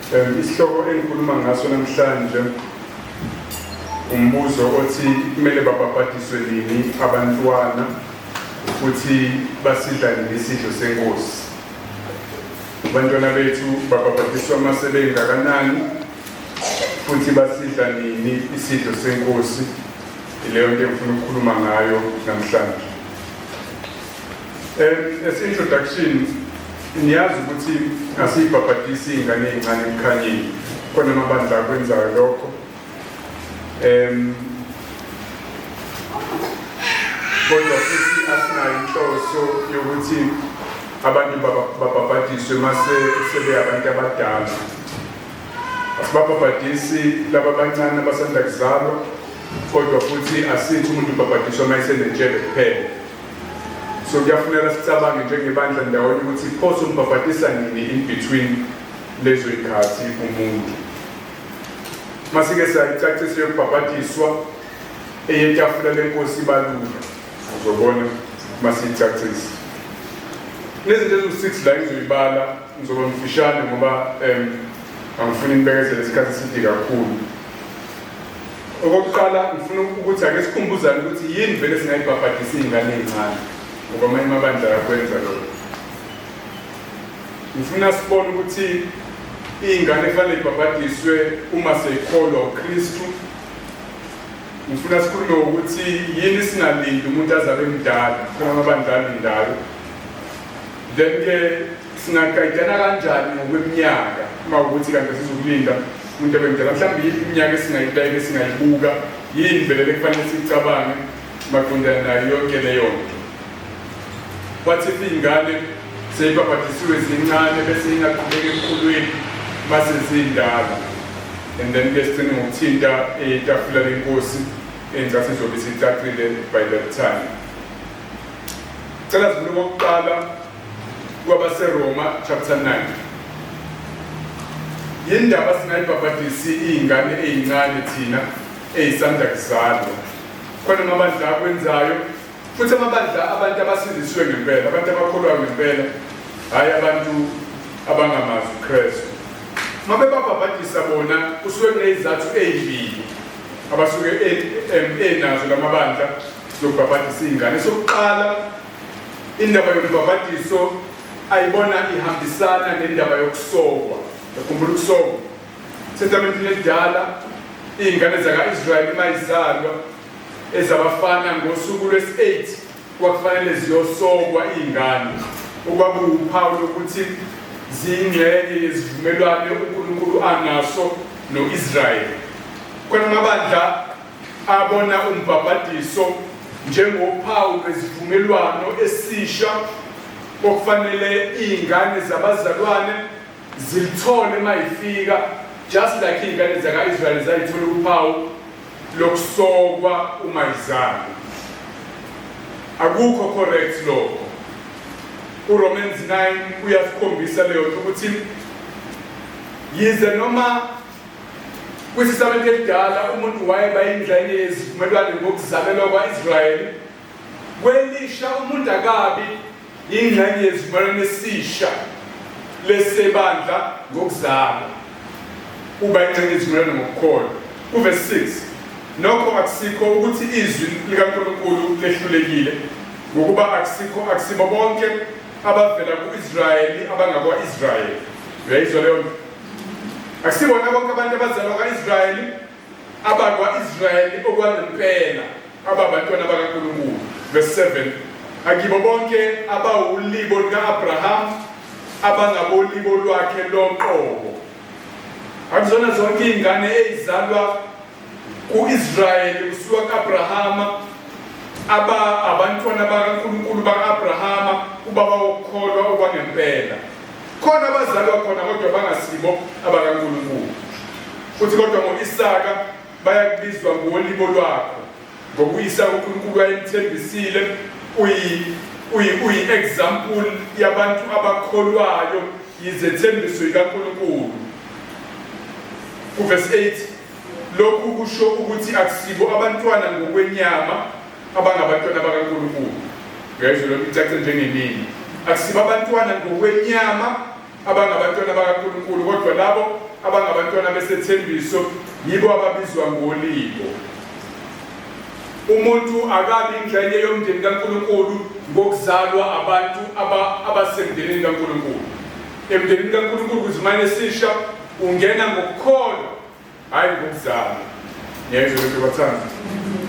Isihloko engikhuluma ngaso namhlanje umbuzo othi kumele babhabhadiswe nini abantwana futhi basidla nini isidlo senkosi. Abantwana bethu babhabhadiswa uma sebengakanani futhi basidla nini isidlo senkosi? Ileyo nto engifuna ukukhuluma ngayo namhlanje. As introduction, niyazi ukuthi asiyibhabhadisi iy'ngane ey'ncane ekukhanyeni. Khona amabandla akwenzayo lokho. Kodwa futhi asinayo inhloso yokuthi abantu babhabhadiswe mase sebeyabantu abadala. Asibabhabhadisi laba abancane abasanda kuzalwa, kodwa futhi asithi umuntu ubhabhadiswa uma esenentshebe kuphela. So kuyafuneka sicabange njengebandla ndawonye ukuthi pho sombhabhadisa nini in between lezo yikhathi umuntu. Masike sayicacisa yokubhabhadiswa eyetafula lenkosi balula. Uzobona masiyicacisa. Nezinto eziwu-6 la ngizoyibala, ngizoba mfishane ngoba angifuni nibekezele isikhathi eside kakhulu. Okokuqala ngifuna ukuthi ake sikhumbuzane ukuthi yini vele singayibhabhadisa iy'ngane ey'ncane ngoba amanye amabandla ayakwenza lokho. Ngifuna sibone ukuthi iy'ngane kufanele ibhabhadiswe uma seyikholwa uKristu. Ngifuna sikhulume ngokuthi yini singalindi umuntu aze abe mdala, khona amabandla alindayo. Then-ke singagayidana kanjani ngokweminyaka uma ukuthi kanti sizokulinda umuntu abe mdala, mhlawumbe yiphi iminyaka esingayibeka esingayibuka, yini vele lekufanele siyicabange maqondana nayo yonke leyo nto. Kwathi iy'ngane seyibhabhadisiwe zincane bese ingaqhubeka ekukhulweni mase zindala, and then ke sigcine ngokuthinta itafula lenkosi engicathi izobe isicacile by that time. Cela sivule kokuqala kwabaseRoma chapter 9. Yindaba singayibhabhadisi iy'ngane ey'ncane thina ey'sanda kuzalwa. Khona amabandla akwenzayo futhi amabandla abantu abasindisiwe ngempela, abantu abakholwayo ngempela, hhayi abantu abangamazi uKristu. Uma bebabhabhadisa bona kusuke kuney'zathu ey'mbili abasuke enazo lamabandla zokubhabhadisa iy'ngane. Sokuqala, indaba yombhabhadiso ayibona ihambisana nendaba yokusokwa. Yakhumbula ukusokwa. Testamentini elidala iy'ngane zaka-Israyeli uma izalwa ezabafana ngosuku lwesi-8 kwakufanele ziyosokwa iy'ngane, okwakuwuphawu lokuthi ziyingxenye yesivumelwano uNkulunkulu anaso no-Israyeli. Khona amabandla abona umbhabhadiso njengophawu lwesivumelwano esisha okufanele iy'ngane zabazalwane zilithole uma ifika, just like iy'ngane zaka-Israyeli zayithola uphawu lokusokwa uma izalwa. Akukho correct lokho. URomans 9 uyasikhombisa leyo nto ukuthi yize noma kwiTestamente elidala umuntu wayeba ingxenye yezivumelwano ngokuzalelwa kwa-Israyeli, kwelisha umuntu akabi ingxenye yesivumelwano esisha lesebandla ngokuzalwa, uba ingxenye yesivumelwano ngokukholwa. Kuvesi 6, nokho akusikho ukuthi izwi likaNkulunkulu lehlulekile, ngokuba akusikho akusibo bonke abavela ku-Israyeli abangakwa-Israyeli. Uyayizwa leyo nto? Akusibona bonke abantu abazalwa kwa-Israyeli abakwa-Israyeli okwangempela ababantwana bakaNkulunkulu. Verse 7, akibo bonke abawulibo luka-Abrahamu abangabolibo lwakhe loqobo. Akuzona zonke iy'ngane ey'zalwa ku-Israyeli kusuka ku-Abrahama aba abantwana bakaNkulunkulu baka-Abrahama, ubaba wokukholwa okwangempela. Khona abazalwa khona kodwa bangasibo abakaNkulunkulu. Futhi kodwa ngo-Isaka bayakubizwa ngolibo lwakho, ngoba u-Isaka uNkulunkulu wayemthembisile, uyi-example yabantu abakholwayo yizethembiso yikaNkulunkulu. Kuvesi 8, lokhu kusho ukuthi akusibo abantwana ngokwenyama abangabantwana bakaNkulunkulu. Uyayizwa lokhu icace njengemini. Akusibo abantwana ngokwenyama abangabantwana bakaNkulunkulu, kodwa labo abangabantwana besethembiso, yibo ababizwa ngolibo. Umuntu akabi ingxenye yomndeni kaNkulunkulu ngokuzalwa abantu abasemndenini kaNkulunkulu. Emndenini kaNkulunkulu kuzimane esisha ungena ngokukholwa, hhayi ngokuzalwa. Ngiyayizwa lento bathanda.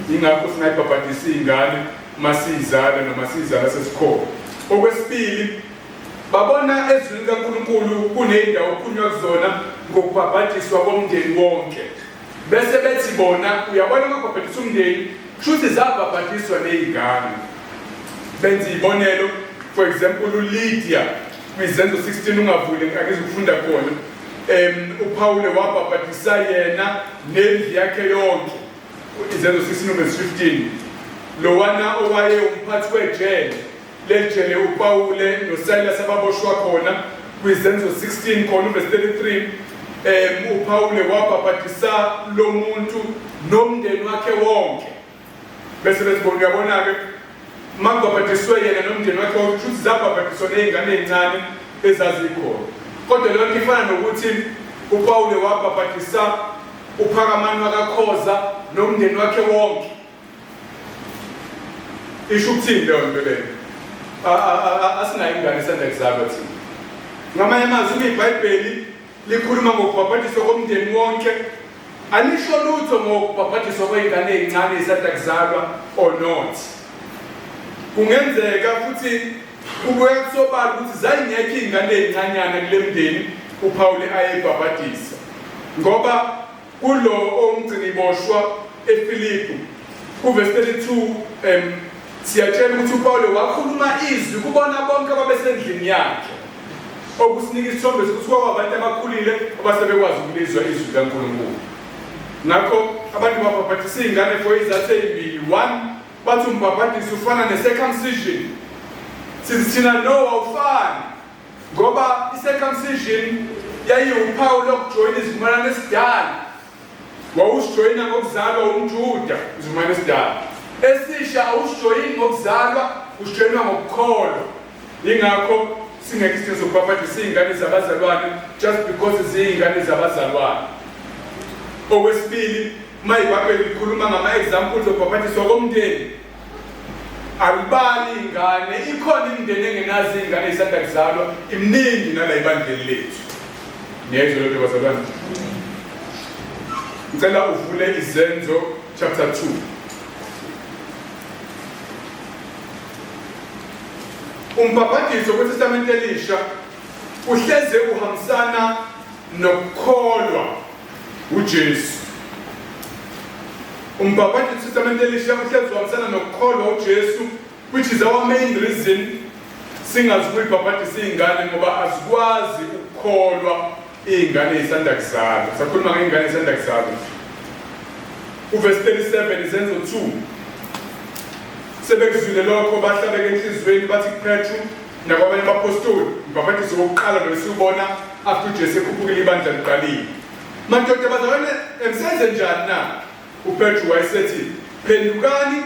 Ingakho singayibhabhadisi iy'ngane uma siyizala noma siyizala sesikhona. Okwesibili, babona ezwini likaNkulunkulu kuney'ndawo okukhulunywa kuzona ngokubhabhadiswa komndeni wonke. Bese bethi bona uyabona uma kubhabhadiswa umndeni kusho ukuthi zabhabhadiswa ney'ngane. Benza iy'bonelo, for example uLydia kwiZenzo 16 ungavuli akizukufunda khona. UPawule wabhabhadisa yena nendlu yakhe yonke. Izenzo 16 verse 15. Lowana owaye umphathi wejele, lejele uPawule noSilas ababoshwa khona kwiZenzo 16 khona uverse 33. UPawule wabhabhadisa lo muntu nomndeni wakhe wonke. Bese bethi bona uyabona-ke uma kubhabhadiswe yena nomndeni wakhe wonke, kusho ukuthi zabhabhadiswa ney'ngane ey'ncane ezazikhona. Kodwa leyo nto ifana nokuthi uPawule wabhabhadisa uPhakamani wakaKhoza nomndeni wakhe wonke. Isho ukuthini leyo nto leyo? Asinayo ingane esanda kuzalwa thina. Ngamanye amazwi, uma iBhayibheli likhuluma ngokubhabhadiswa komndeni wonke, alisho lutho ngokubhabhadiswa kwey'ngane ey'ncane ey'sanda kuzalwa or not. Kungenzeka futhi kubukeka kusobala ukuthi zayingekho iy'ngane ey'ncanyana kule mndeni uPawule ayebhabhadisa, ngoba kulo owumgciniboshwa eFilipi kuvesi 32 siyatshela ukuthi uPawule wakhuluma izwi kubona bonke ababesendlini yakhe, okusinika isithombe sokuthi kwakuwabantu abakhulile abasebekwazi ukulizwa izwi likaNkulunkulu. Ngakho abantu babhabhadisa iy'ngane for izathu ey'mbili. One, bathi umbhabhadiso ufana ne-circumcision. Sithi thina no, awufani, ngoba i-circumcision yayiwuphawu lokujoyina isivumelwano esidala. Wawusijoyina ngokuzalwa umJuda isivumelwano esidala. Esisha awusijoyini ngokuzalwa, usijoyinwa ngokukholwa. Yingakho singekho isidingo sokubhabhadisa iy'ngane zabazalwane just because ziyiy'ngane zabazalwane. Okwesibili, uma iBhayibheli likhuluma ngama-examples okubhabhadiswa komndeni, alibali iy'ngane. Ikhona imindeni engenazo iy'ngane ey'sanda kuzalwa, iminingi nala ebandleni lethu. Niyayizwa lento bazalwane? Ngicela uvule Izenzo chapter 2. Umbhabhadiso kweTestamente Elisha uhleze uhambisana nokukholwa uJesu. Umbhabhadiso kweTestamente Elisha uhleze uhambisana nokukholwa uJesu, which is our main reason singazi ukuyibhabhadisa iy'ngane, ngoba azikwazi ukukholwa iy'ngane ey'sanda kuzalwa. Sakhuluma ngey'ngane ey'sanda kuzalwa. Uvesi 37 Izenzo 2. Sebekuzwile lokho bahlabeka enhliziyweni bathi kuPetru nakwabanye abapostoli, umbhabhadiso wokuqala lo esiwubona after uJesu ekhuphukile ibandla liqalile. Madoda bazalwane, emsenze njani na? UPetru wayesethi, phendukani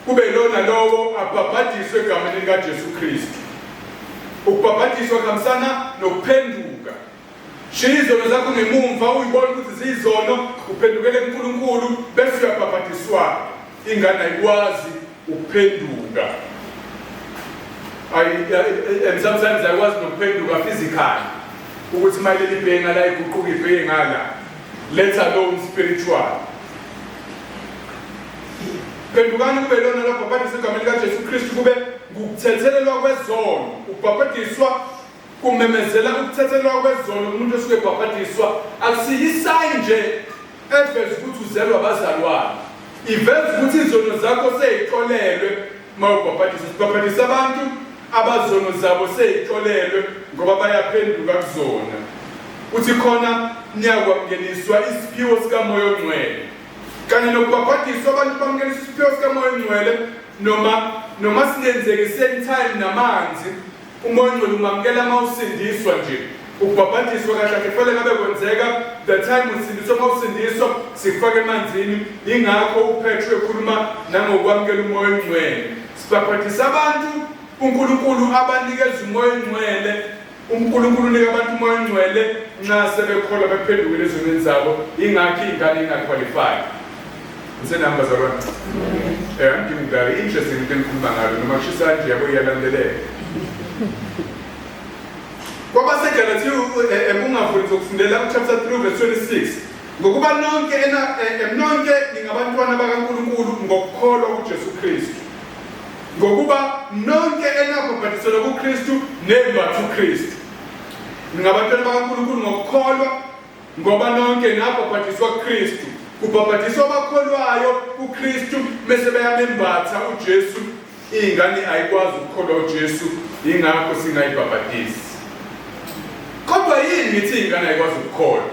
kube lona lowo abhabhadiswe egameni likaJesu Kristu. Ukubhabhadiswa kuhambisana nokuphenduka. Shiya izono zakho ngemumva, uyibone ukuthi ziyizono, uphendukele kuNkulunkulu bese uyabhabhadiswa. Ingane ayikwazi ukuphenduka. And sometimes ayikwazi nokuphenduka physically, ukuthi uma leli bhenga la iguquka ibheke ngala, let alone spiritual. Phendukani kube lona labhabhadiswa egameni likaJesu Kristu kube ngukuthethelelwa kwezono. Ukubhabhadiswa kumemezela ukuthethelelwa kwezono kumuntu osuke ebhabhadiswa. Akusiyo isayini nje eveza ukuthi uzelwa abazalwane, iveza ukuthi izono zakho seyixolelwe uma ubhabhadiswa. Sibhabhadisa abantu abazono zabo seyixolelwe ngoba bayaphenduka kuzona. Uthi khona niyakwamukeliswa isiphiwo sikaMoya oNgcwele. Kanye nokubhabhadiswa abantu bamukeliswa isiphiwo sikaMoya oNgcwele, noma singenzeki same time namanzi. UMoya oNgcwele ungamukela uma usindiswa nje. Ukubhabhadiswa kahle kahle kufanele ngabe kwenzeka the time usindiswa. Uma usindiswa sikufaka emanzini. Ingakho uPetru ekhuluma nangokwamukela uMoya oNgcwele. Sibhabhadisa abantu uNkulunkulu abanikeza uMoya oNgcwele. uNkulunkulu unika abantu umoya ongcwele nxa sebekholwa bephendukile ezonweni zabo, ingakho iy'ngane ingaqualify. Ngisenami bazalwane? Eh, angidingi interesting into engikhuluma ngalo noma kushisa nje yabo iyalandeleka. KwabaseGalathiya ungavuli ngizokufundela uchapter 3 verse 26. Ngokuba nonke ena nonke ningabantwana bakaNkulunkulu ngokukholwa kuJesu Kristu. Ngokuba nonke enabhabhadiselwa kuKristu nembatha uKristu. Ningabantwana bakaNkulunkulu ngokukholwa ngoba nonke nabhabhadiswa kuKristu. Kubhabhadiswa abakholwayo kuKristu bese beyamembatha uJesu. Ingane ayikwazi ukukholwa uJesu, ingakho singayibhabhadisi. Kodwa yini ngithi ingane ayikwazi ukukholwa?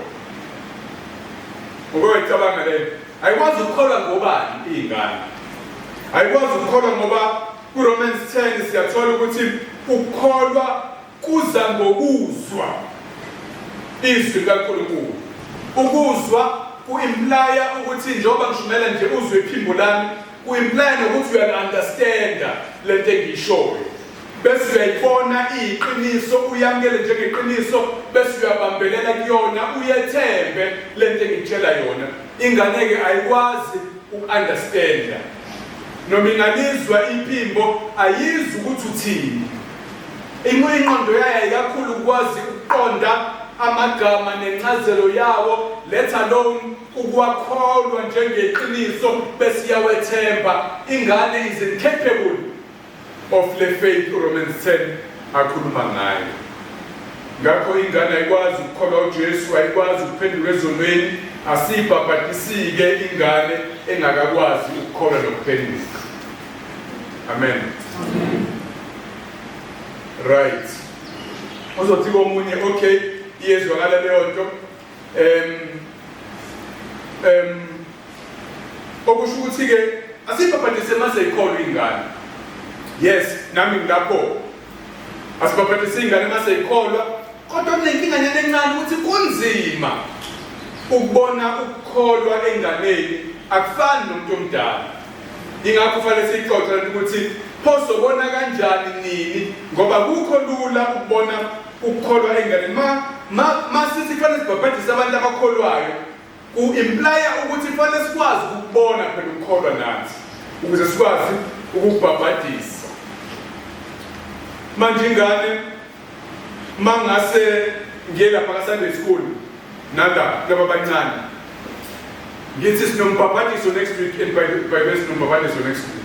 Ngokwecabanga leyo, ayikwazi ukukholwa ngobani ingane? Ayikwazi ukukholwa ngoba kuRomans 10 siyathola ukuthi ukukholwa kuza ngokuzwa izwi likaNkulunkulu. Ukuzwa ku-implya ukuthi njengoba ngishumela nje uzwe iphimbo lami, ku-implya nokuthi uyali-understanda le nto engiyishoyo. Bese uyayibona iyiqiniso, uyamukele njengeqiniso, bese uyabambelela kuyona, uyethembe le nto engikutshela yona. Ingane-ke ayikwazi uku-understanda. Noma ingalizwa iphimbo, ayizwi ukuthi uthini. Ingqondo yayo ayikakhulu ukwazi ukuqonda amagama nencazelo yawo, let alone ukuwakholwa njengeqiniso bese iyawethemba. Ingane is incapable of le faith uRomans 10 akhuluma ngayo. Ngakho ingane ayikwazi ukukholwa uJesu, ayikwazi ukuphenduka ezonweni, asiyibhabhadisi-ke ingane engakakwazi ukukholwa nokuphenduka. Amen. Amen. Right. Uzothi komunye okay, iyezwakala leyo nto. Okusho ukuthi ke asibhabhadise mase ikholwa ingane. Yes, nami ngilapho. Asibhabhadise ingane mase ikholwa, kodwa kunenkinga nyana encane ukuthi kunzima ukubona ukukholwa enganeni akufani nomuntu omdala. Ingakho kufanele siyixoxe lento ukuthi pho sobona kanjani nini ngoba kukho lula ukubona ukukholwa enganeni. Ma ma masithi kufanele sibhabhadise abantu abakholwayo ku-implya ukuthi kufanele sikwazi ukubona phela ukukholwa nathi ukuze sikwazi ukubhabhadisa. Manje ingane mangase ngiye lapha ka-Sunday school nala laba abancane ngithi sinombhabhadiso next week and by the way sinombhabhadiso next week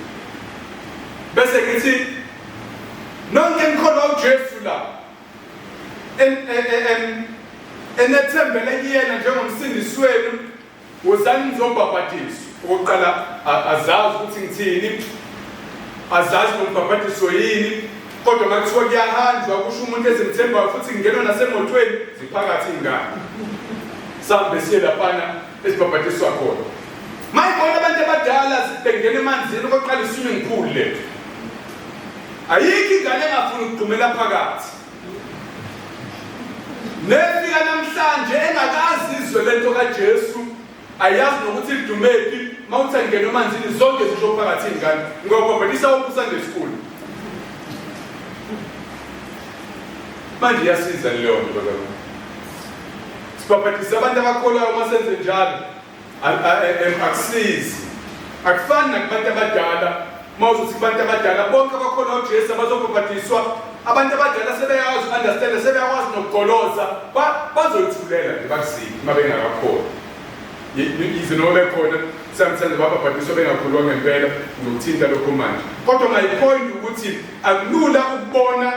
bese ngithi nonke nikholwa uJesu la enethembele kuyena njengomsindisi wenu Wozani nizobhabhadiswa. Okokuqala azazi ukuthi ngithini, azazi nombhabhadiso yini, kodwa uma kuthiwa kuyahanjwa kusho umuntu ezimthembayo futhi kungenwa nasemotweni ziphakathi iy'ngane. Sambe siye laphana esibhabhadiswa khona. Mayibona abantu abadala bengena emanzini okokuqala i-swimming pool le. Ayikho ingane engafuni ukugxumela phakathi. Nefika namhlanje engakazi izwe lento kaJesu ayazi nokuthi lidumephi mawuthi angena emanzini zonke zisho phakathi ingane ngoba bhekisa wonke uSunday school. Manje iyasiza leyo nto bazalwane. Sibhabhadisa abantu abakholwayo uma senze njalo. Akusizi. Akufani nakubantu abadala. Uma uzothi kubantu abadala bonke abakholwa uJesu abazobhabhadiswa, abantu abadala sebeyazi uku-understand, sebeyakwazi nokugoloza, bazoyithulela nje bakuzike uma bengakakholwa. Yize noma bekhona sometimes babhabhadiswa bengakholwa ngempela ngokuthinta lokho manje. Kodwa my point ukuthi akulula ukubona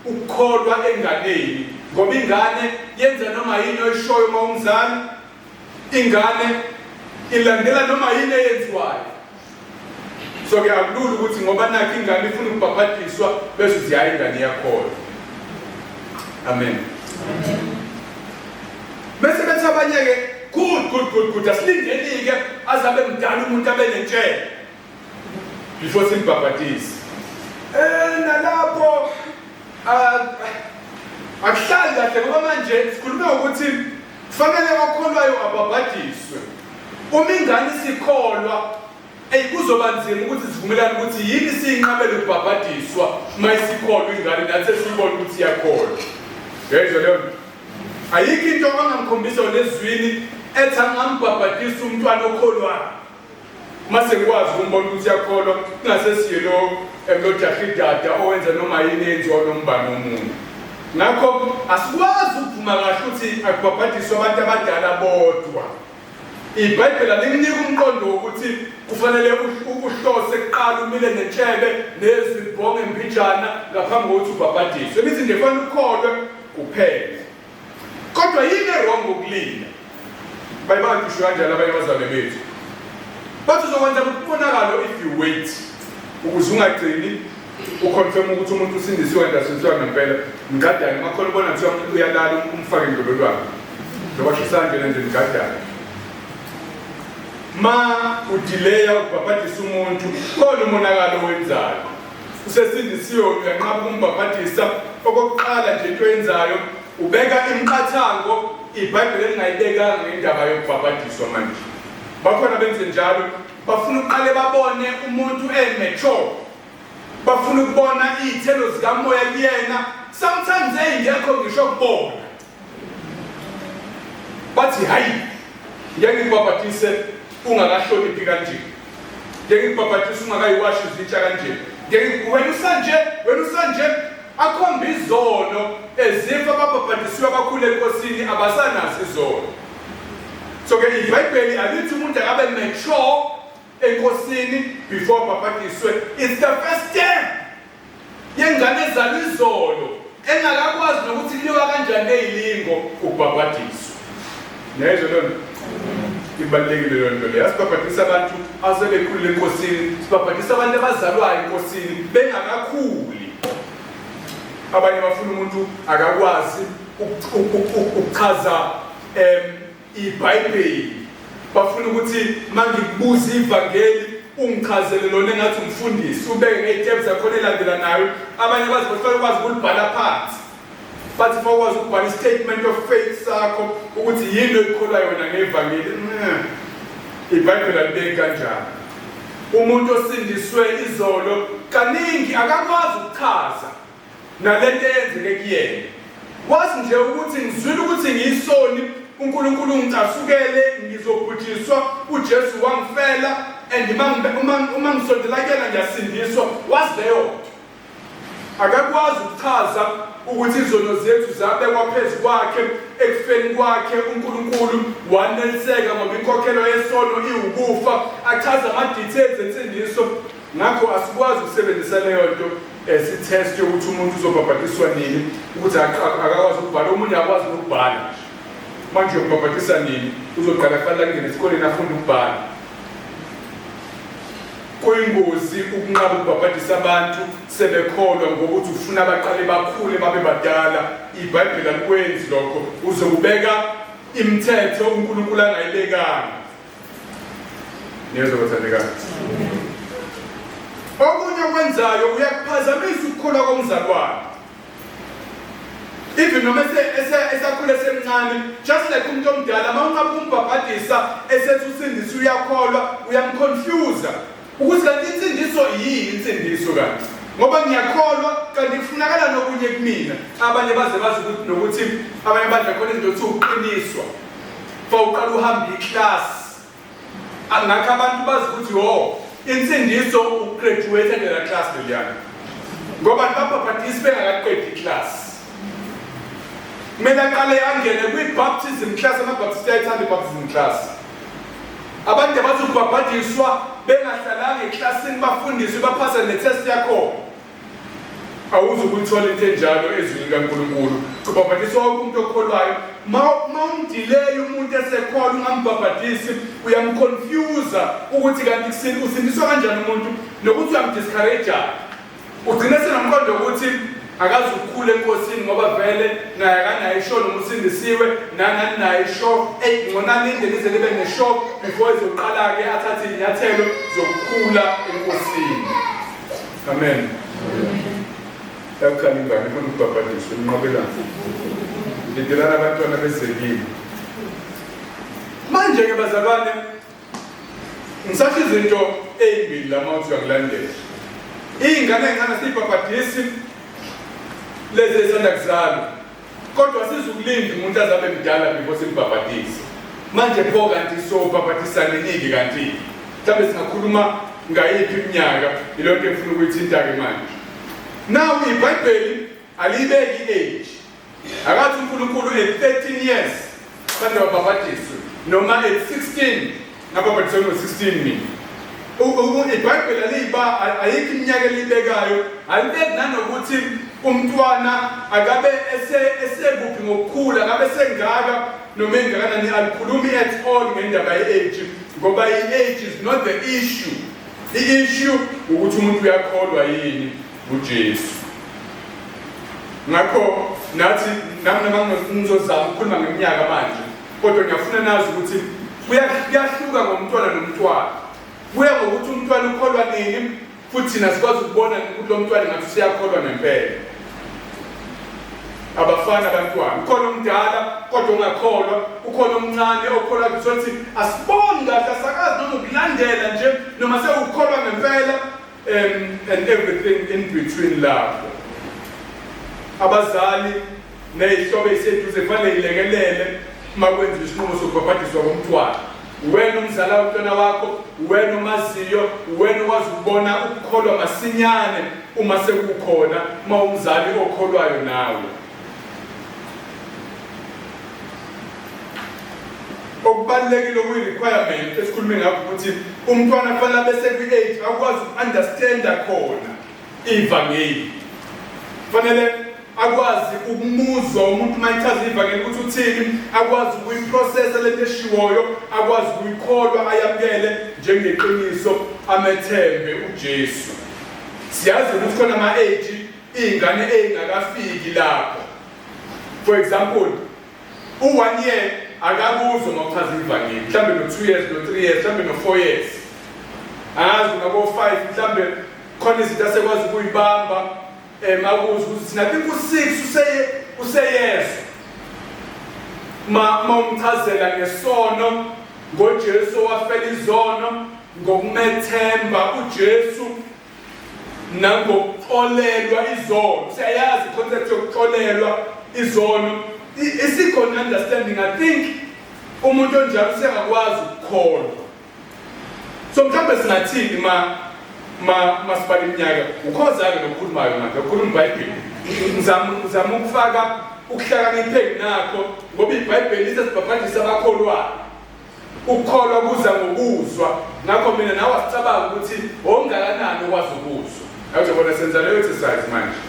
ukukholwa enganeni ngoba ingane yenza noma yini oyishoyo uma umzali. Ingane ilandela noma yini eyenziwayo. So ke akulula ukuthi ngoba nakho ingane ifuna ukubhabhadiswa bese uthi hayi ingane iyakholwa. Amen. Bese bethi abanye ke good good good good asilindeni ke azabe mdala umuntu abe nentshela before simbhabhadise. Eh nalapho akuhlali kahle ngoba manje sikhuluma ngokuthi Kufanele okholwayo abhabhadiswe. Uma ingane isikholwa, eyi kuzoba nzima ukuthi sivumelane ukuthi yini siyinqabele ukubhabhadiswa uma isikholwa ingane nathi esiyibona ukuthi iyakholwa. Uyayizwa leyo nto? Ayikho into ongangikhombisa yona ezwini ethi angambhabhadisa umntwana okholwayo. Uma sengikwazi ukumbona ukuthi uyakholwa, kungasesiye lo emlojahidada owenza noma yini eyenziwa nombani omunye. Ngakho asikwazi ukuvuma kahle ukuthi akubhabhadiswe abantu abadala bodwa. IBhayibheli alikunika umqondo wokuthi kufanele uhlose kuqala umile nentshebe nezwi libhonge mbijana ngaphambi kokuthi ubhabhadiswe. Lithi nje kufanele ukholwe kuphela. Kodwa yini e-wrong ngokulinda? Baye bangisho kanjalo abanye abazalwane bethu. Bathi uzokwenza umonakalo if you wait ukuze ungagcini uconfirm ukuthi umuntu usindisiwe kanti asindisiwe ngempela. Mgadane makhona ubona kuthiwa umuntu uyalala umfake ndololwane. Njengoba shisa kanjena nje mgadane. Ma udileya ukubhabhadisa umuntu khona umonakalo owenzayo. Usesindisiwe uyanqaba ukumbhabhadisa. Okokuqala nje into oyenzayo ubeka imiqathango iBhayibheli elingayibekanga ngendaba yokubhabhadiswa manje. Bakhona benze njalo, bafuna ukuqale babone umuntu e-mature. Bafuna ukubona iy'thelo zikamoya kuyena, sometimes ey'ngekho ngisho kubona. Bathi hayi, ngeke ngikubhabhadise ungakahloniphi kanje. Ngeke ngikubhabhadise ungakayiwashi izitsha kanje. Ngeke wena usanje, wena usanje akhomba izono ezifa ababhabhadisiwe abakhulu enkosini abasanazo izono. So ke iBhayibheli alithi umuntu akabe mature enkosini before abhabhadiswe. It's the first step yengane ezalwa izolo engakakwazi nokuthi kuliwa kanjani neyilingo ukubhabhadiswa. Niyayizwa leyo nto? Ibalulekile leyo nto leyo. Asibhabhadisa abantu asebekhulile enkosini, sibhabhadisa abantu abazalwayo enkosini bengakakhuli. Abanye bafuna umuntu akakwazi ukuchaza iBhayibheli. Bafuna ukuthi mangikubuza ivangeli ungichazele lona engathi umfundisi, ubeke ngey'tepu zakhona elandelanayo. Abanye baze bafuna ukwazi ukulibhala phansi. Bathi uma ukwazi ukubhala i-statement of faith sakho ukuthi yini oyikholwa yona ngevangeli. IBhayibheli alibeki kanjalo. Umuntu osindiswe izolo kaningi akakwazi ukuchaza nalento eyenzeke kuyena. Wazi nje ukuthi ngizwile ukuthi ngiyisoni, uNkulunkulu ungicasukele, ngizobhujiswa, uJesu wangifela and uma ngisondela kuyena ngiyasindiswa. Wazi leyo nto. Akakwazi ukuchaza ukuthi izono zethu zabekwa phezu kwakhe ekufeni kwakhe uNkulunkulu waneliseka ngoba inkokhelo yesono iwukufa. Achaze ama-details ensindiso. Ngakho asikwazi ukusebenzisa leyo nto as i-test yokuthi umuntu uzobhabhadiswa nini, ukuthi akakwazi ukubhala. Omunye akwazi nokubhala nje. Manje uyobhabhadisa nini? Uzoqala kufanele angene esikoleni afunde ukubhala. Kuyingozi ukunqaba ukubhabhadisa abantu sebekholwa ngokuthi ufuna baqale bakhule babe badala. IBhayibheli alikwenzi lokho. Uzokubeka imithetho uNkulunkulu angayibekanga. Niyezwa bathandekayo? Okunye okwenzayo uyakuphazamisa ukukhula komzalwane. Even noma esakhula esemncane, just like umuntu omdala, uma unqaba ukumbhabhadisa esethi usindisa uyakholwa, uyamconfuse ukuthi kanti insindiso yini insindiso kanti. Ngoba ngiyakholwa kanti kufunakala nokunye kumina. Abanye baze bazi ukuthi nokuthi abanye badla khona izinto kuthiwa ukuqiniswa. Fa uqala uhamba iclass. Ngakho abantu bazi ukuthi ho insindiso ukugraduate lela class leliyana. Ngoba babhabhadisi bengakaqedi iclass. Kumele aqale angene kwi-baptism class, ama-baptist ayayithanda i-baptism class. Abantu abazobhabhadiswa bengahlalanga eklasini bafundiswe baphase ne-test yakhona. Awuzukuyithola into enjalo ezwini likaNkulunkulu. Ubhabhadiswa wonke umuntu okholwayo. Ma umdileya umuntu esekholwa ungambhabhadisi, uyamconfuse ukuthi kanti usindiswa kanjani umuntu nokuthi uyamdiscourage. Ugcina senomqondo ukuthi akazukukhula enkosini ngoba vele naye akanayo isho noma usindisiwe nangani naye isho. Eyi, ngcono alinde lize libe nesho before ezoqala-ke athathe iy'nyathelo zokukhula enkosini. Amen. Yakukhala ingane ifuna ukubhabhadiswa inqabelana. Lindelana abantwana bezekile. Manje-ke bazalwane, ngisasho izinto ey'mbili la uma uthi uyakulandela. Iy'ngane ey'ncane siyibhabhadisi lezi ezisanda kuzalwa. Kodwa sizukulinda umuntu azabe mdala before simbhabhadise. Manje pho kanti sobhabhadisa nini kanti? Mhlawumbe singakhuluma ngayiphi iminyaka, ilonto engifuna ukuyithinta-ke manje. Now iBhayibheli aliyibeki i-age. Akathi uNkulunkulu at 13 years abantu babhabhadiswe noma at 16 ngabhabhadiswa ngo-16 mina. IBhayibheli aliyiba ayikho iminyaka eliyibekayo, alibeki nanokuthi umntwana akabe esekuphi ngokukhula, akabe sengaka noma engakanani, alikhulumi at all ngendaba ye-age ngoba i-age is not the issue. I-issue ukuthi umuntu uyakholwa yini uJesu. Ngakho nathi nami noma ngizozama ukukhuluma ngeminyaka manje, kodwa ngiyafuna nazi ukuthi kuyahluka ngomntwana nomntwana. Kuya ngokuthi umntwana ukholwa nini, futhi thina sikwazi ukubona ukuthi lo mntwana ngathi useyakholwa ngempela. Abafana abantwana, ukhona omdala kodwa ongakholwa, ukhona omncane okholwa, kuthi asiboni kahle, asakazi noma ukulandela nje noma sewukholwa ngempela. And everything in between lapho. Abazali ney'hlobo ey'seduze kufanele yilekelele uma kwenziwa isinqumo sokubhabhadiswa komntwana. Wena umzala womntwana wakho, wena omaziyo, wena okwazi ukubona ukukholwa masinyane uma sekukhona, uma umzali okholwayo nawe. Okubalulekile okuyi-requirement esikhulume ngakho ukuthi umntwana kufanele abe sekwi-age akwazi uku-understanda khona ivangeli. Kufanele akwazi ukumuzwa umuntu uma echaza ivangeli ukuthi uthini, akwazi ukuyiprocessa lento eshiwoyo, akwazi ukuyikholwa ayamukele njengeqiniso, amethembe uJesu. Siyazi ukuthi khona ama-age iy'ngane ey'ngakafiki lapho. For example, u-1 year akakuzwa uma uchaza ivangeli, mhlawumbe no-2 years, no-3 years, mhlawumbe no-4 years, angazi ngabo-5 mhlawumbe khona izinto asekwazi ukuyibamba, akuzwa ukuthi thina think u-6 useyezwa ma umchazela ngesono, ngoJesu owafela izono, ngokumethemba uJesu nangokuxolelwa izono. Siyayazi i-concept yokuxolelwa izono, isikhona understanding. I think umuntu onjalo usengakwazi ukukholwa. So mhlawumbe singathini ma ma masibala iminyaka? Ukhoza-ke nokukhulumayo manje, ukhuluma iBhayibheli. Ngizama ukufaka ukuhlakanipha enginakho ngoba iBhayibheli lithi sibhabhadise abakholwayo. Ukukholwa kuza ngokuzwa. Ngakho mina nawe asicabanga ukuthi ongakanani okwazi ukuzwa. Awuzobona senza leyo exercise manje.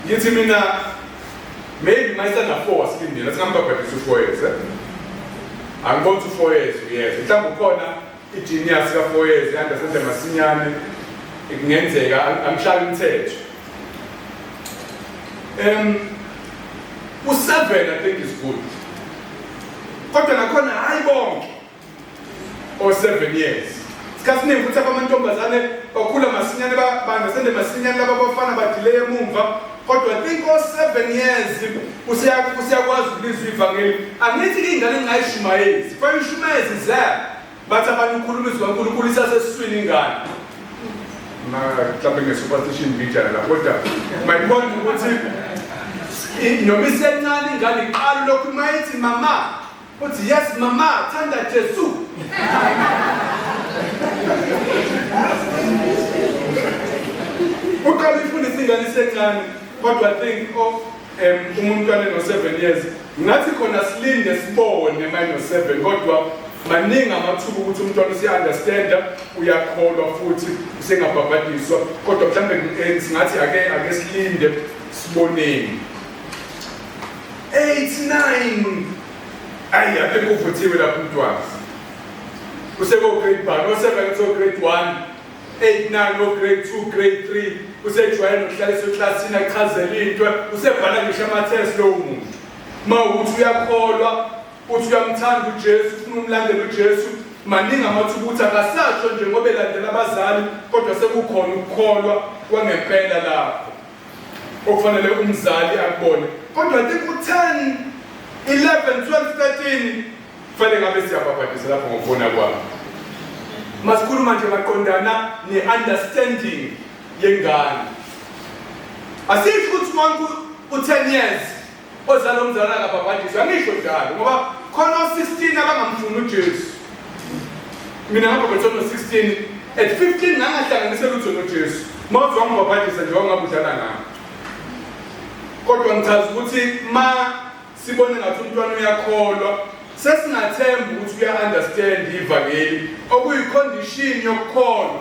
Ngithi mina maybe mayisana 4 asilindele singambabhadisa u4 years. Eh? Angiboni ukuthi u4 years uyeza. Mhlawumbe ukhona i-genius ka-4 years i-understande masinyane, kungenzeka angishaya umthetho. U-7 I think is good. Kodwa nakhona hayi bonke o-7 years. Isikhathi esiningi futhi abamantombazane bakhula masinyane, ba-understande masinyane, laba abafana badileye emumva. Kodwa I think o-7 years usiyakwazi ukulizwa ivangeli. Angithi iy'ngane ngingayishumayezi, kufanele ushumayeze ze. Bathi abanye ukhuluma izwi kaNkulunkulu isasesiswini ingane. Mhlawumbe nge-superstition mbijana la, kodwa my point ukuthi noma isencane ingane iqala lokhu uma ithi mama, uthi yes mama, thanda Jesu. Uqala ifundisa ingane isencane, kodwa I think umuntu no-7 years ngathi khona silinde sibone uma eno-7, kodwa maningi amathuba ukuthi umntwana usiya-understanda, uyakholwa futhi usengabhabhadiswa, kodwa mhlawumbe singathi ake silinde siboneni. 8 9 ayi I think uvuthiwe lapho umntwana, useko-grade 1, o-7 uso-grade 1, 8 9 o-grade 2, grade 3, usejwayele nokuhlaliswa eklasini achazele into, usebhala ngisho ama-test lowo muntu. Uma ukuthi uyakholwa, uthi uyamthanda uJesu, ufuna umlandela uJesu, maningi amathuba ukuthi akasasho nje ngoba elandela abazali, kodwa sekukhona ukukholwa kwangempela lapho okufanele umzali akubone. Kodwa I think u-10, 11, 12, 13 kufanele ngabe siyabhabhadisa lapho ngokubona kwami. Masikhuluma nje maqondana ne-understanding yengane. Asisho ukuthi wonke u-10 years ozala umzalwane akabhabhadiswa. Angisho njalo ngoba khona o-16 abangamfuni uJesu. Mina ngabhabhadiswa no-16, at 15 ngangahlanganise lutho noJesu. Uma uthi wangibhabhadisa nje wangabe udlala ngami. Kodwa ngichaza ukuthi ma sibone ngathi umntwana uyakholwa, sesingathemba ukuthi uya-understand ivangeli, okuyi-condition yokukholwa.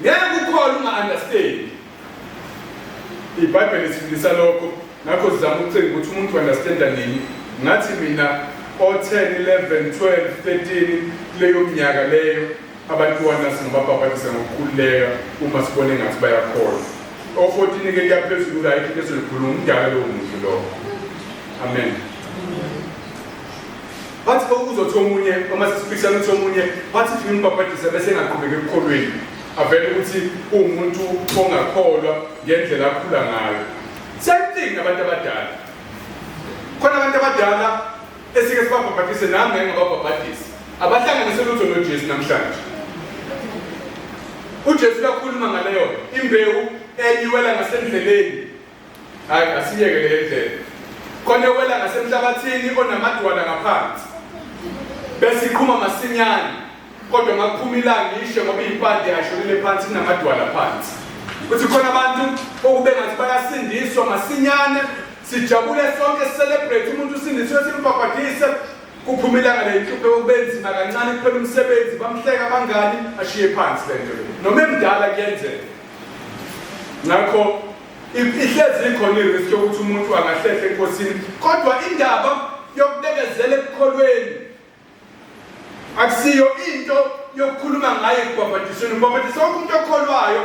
Ngeke ukholwe unga-understand. IBhayibheli lisifundisa lokho. Ngakho sizama ukucinga ukuthi umuntu understanda nini. Ngathi mina o-10, 11, 12, 13, kuleyo minyaka leyo abantwana singababhabhadisa ngokukhululeka uma sibone ngathi bayakholwa. O-14 ke kuyaphezulu, ayikho into ezoyikhuluma, umdala lowo muntu lowo. Amen. Bathi uzothi omunye uma sesiphikisana, uthi omunye wathi fika umbhabhadisa bese engaqhubeki ekukholweni, avele ukuthi uwumuntu ongakholwa ngendlela akhula ngayo. Same thing nabantu abadala. Khona abantu abadala esike sibabhabhadise, nami ngeke ngababhabhadisa, abahlanganise lutho noJesu namhlanje. UJesu uyakhuluma ngaleyo imbewu eyiwela ngasendleleni. Hayi, asiyeke le ndlela. Khona ewela ngasemhlabathini onamadwala ngaphansi, bese iqhuma masinyane, kodwa makuphuma ilanga ishe, ngoba iy'mpande ayishonile phansi, kunamadwala phansi. Uthi khona abantu okube ngathi bayasindiswa masinyane, sijabule sonke, celebrate umuntu usindisiwe, simbhabhadise, kuphuma ilanga ley'nhlupheko, kube nzima kancane, kuphela umsebenzi, bamhleka abangani, ashiye phansi le nto le. Noma emdala kuyenzeka. Ngakho ihlezi ikhona i-risk yokuthi umuntu angahlehla enkosini, kodwa indaba yokubekezela ekukholweni akusiyo into yokukhuluma ngayo ekubhabhadisweni. Ubhabhadisa wonke umuntu okholwayo,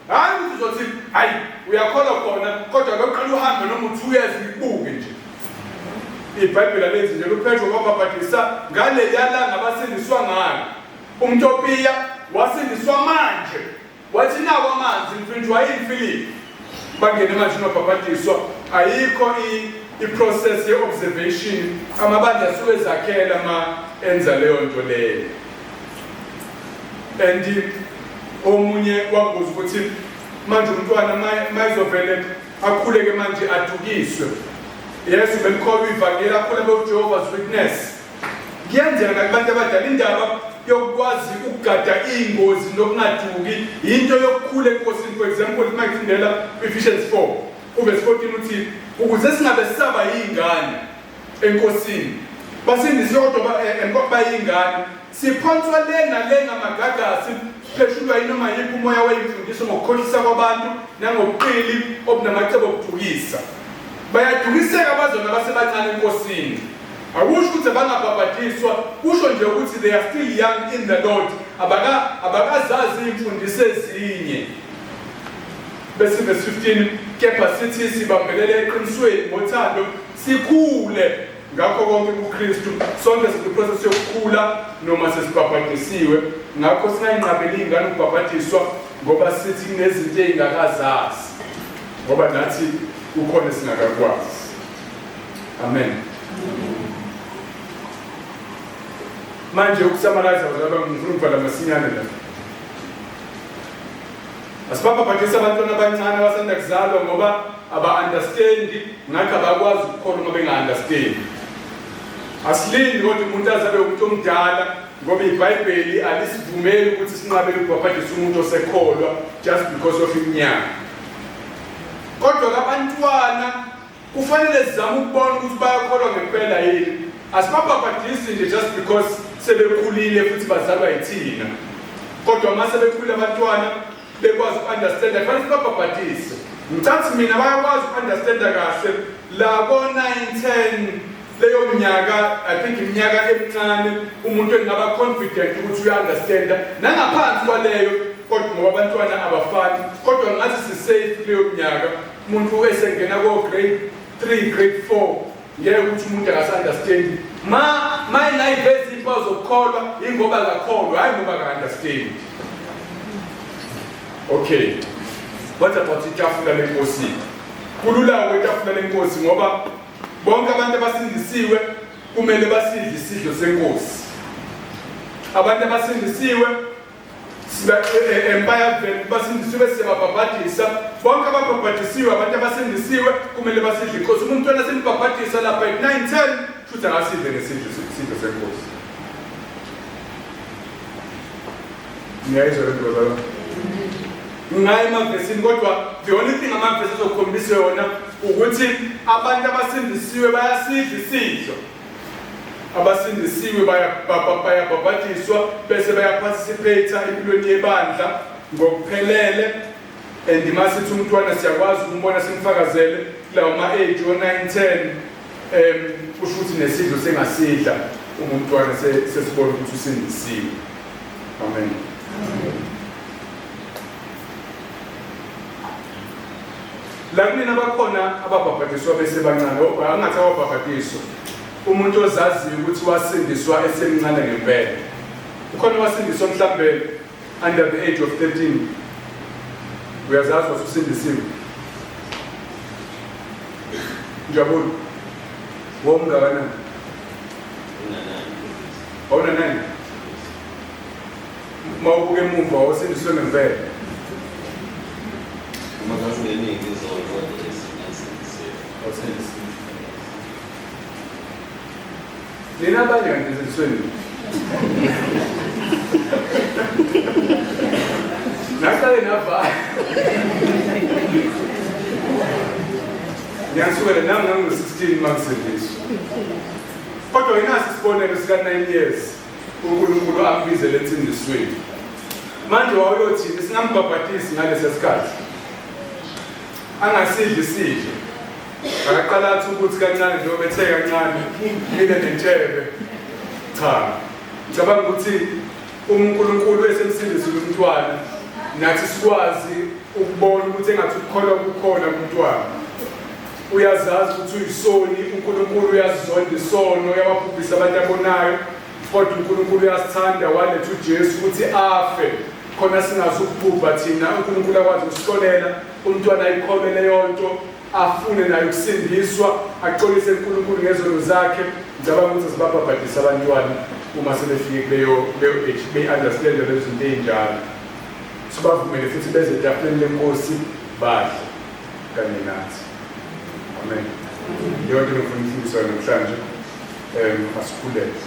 hhayi ukuthi uzothi hayi uyakholwa khona kodwa loqala uhambe noma u-2 years ngikubuke nje. IBhayibheli alenzi nje. UPetro wabhabhadisa ngaleya langa abasindiswa ngalo. UmTopiya wasindiswa manje, wathi nawo amanzi, mfinjwa yini Philip? Bangene manje unobhabhadiswa. Ayikho i-process ye-observation, amabandla asuke ezakhela ma enza leyo nto leyo. And omunye wabuza ukuthi manje umntwana mayizovele akhuleke manje adukiswe, yes, belikholwa ivangeli, akhule be-Jehovah's Witness. Kuyenzeka nakubantu abadala. Indaba yokukwazi ukugada iy'ngozi nokungaduki yinto yokukhula enkosini. For example, uma ngifundela ku-Ephesians 4 uvesi 14, uthi ukuze singabe sisaba yiy'ngane enkosini, basindisiwe kodwa bayiy'ngane, siphonswa le nale ngamagagasi, sipheshulwa yinoma yiphi umoya weyimfundiso ngokukhohlisa kwabantu nangobuqili obunamacebo okudukisa. Bayadukiseka abazona abasebancane enkosini. Akusho ukuthi abangabhabhadiswa, kusho nje ukuthi they are still young in the Lord, abakazazi iy'mfundiso ezinye. Bese verse 15, kepha sithi sibambelele eqinisweni ngothando, sikhule ngakho konke kuKristu. Sonke sikwiprocess yokukhula noma sesibhabhadisiwe, ngakho singayinqabeli iy'ngane ukubhabhadiswa ngoba sithi kunezinto ey'ngakazazi, ngoba nathi kukhona esingakakwazi. Amen. Manje ukusummarize, bazalwane, ngifuna ukuvala masinyane la. Asibabhabhadisi abantwana abancane abasanda kuzalwa ngoba aba-understandi, ngakho abakwazi ukukholwa uma benga-understandi. Asilindi kodwa umuntu aze abe umuntu omdala, ngoba iBhayibheli alisivumeli ukuthi sinqabele ukubhabhadisa umuntu osekholwa just because of iminyaka. Kodwa abantwana kufanele sizame ukubona ukuthi bayakholwa ngempela yini. Asibabhabhadisi nje just because sebekhulile futhi bazalwa yithina, kodwa uma sebekhulile abantwana bekwazi uku-understanda, kufanele sibabhabhadise. Ngicathi mina bayakwazi uku-understanda kahle la ko-9, 10, leyo minyaka. I think iminyaka emincane umuntu engaba confident ukuthi uya-understanda, nangaphansi kwaleyo, kodwa ngoba abantwana abafani, kodwa ngathi si-safe kuleyo minyaka. Umuntu esengena ko-grade 3, grade 4, ngeke ukuthi umuntu akasa-understandi. Ma engayivezi iy'mpawu zokukholwa, yingoba akakholwa, hhayi ngoba aka-understandi. Okay, what about itafula lenkosi? Kulula-ke itafula lenkosi ngoba bonke abantu abasindisiwe kumele basidle isidlo senkosi. Abantu abasindisiwe Bayavela basindisiwe siyababhabhadisa. Bonke ababhabhadisiwe, abantu abasindisiwe kumele basidle inkosi. Uma umntwana simbhabhadisa lapha at 9 10, futhi akasidle nesidlo isidlo senkosi. Ngiyayizwa le nto bazalwane. Ngaye emavesini, kodwa the only thing amavesi azokukhombisa yona ukuthi abantu abasindisiwe bayasidla isidlo. Abasindisiwe bayabhabhadiswa bese bayaparticipate empilweni yebandla ngokuphelele. And masithi umntwana siyakwazi ukumbona simfakazele kulawo ma-age o-9 10, kusho ukuthi nesidlo sengasidla uma umntwana sesibona ukuthi usindisiwe. Amen. La kunina bakhona ababhabhadiswa besebancane, angathi awabhabhadiswa umuntu ozaziyo ukuthi wasindiswa esemncane ngempela. Ukhona wasindiswa mhlambe under the age of 13, uyazazi wasusindisiwe. Njabulo, womngakanani? Awuna 9. Uma ubuka emuva wawusindiswe ngempela? Uma ngasingeningi izono kodwa esindisiwe. Wawusindisiwe. Nina abanye kanti nisindiswe nini? Naqale nava. Ngiyasukela nami ngangu-16 uma ngisindiswa. Kodwa nginasi isibonelo sika-9 years uNkulunkulu ambizele ensindisweni. Manje wawuyothini singambhabhadisi ngalesa sikhathi? Angasidli isidlo. Akaqala athi ukuthi kancane njengoba ethe kancane mina nentshebe. Cha. Ngicabanga ukuthi uma uNkulunkulu esemsindisile umntwana, nathi sikwazi ukubona ukuthi engathi ukukholwa kukhona kumntwana. Uyazazi ukuthi uyisoni, uNkulunkulu uyazizonda isono, uyababhubhisa abantu abonayo, kodwa uNkulunkulu uyasithanda, waletha uJesu ukuthi afe khona singazukubhubha thina, uNkulunkulu akwazi ukusixolela. Umntwana ayikholwe leyo nto, afune naye ukusindiswa, axolise uNkulunkulu ngezono zakhe. Ngicabanga ukuthi sibabhabhadisa abantwana uma sebefike kuleyo leyo age, beyi-understand lezo zinto ey'njalo, sibavumele futhi beze etafuleni lenkosi badle kanye nathi. Amen. Leyo nto engifuna ukufundisa namhlanje. Asikhuleke.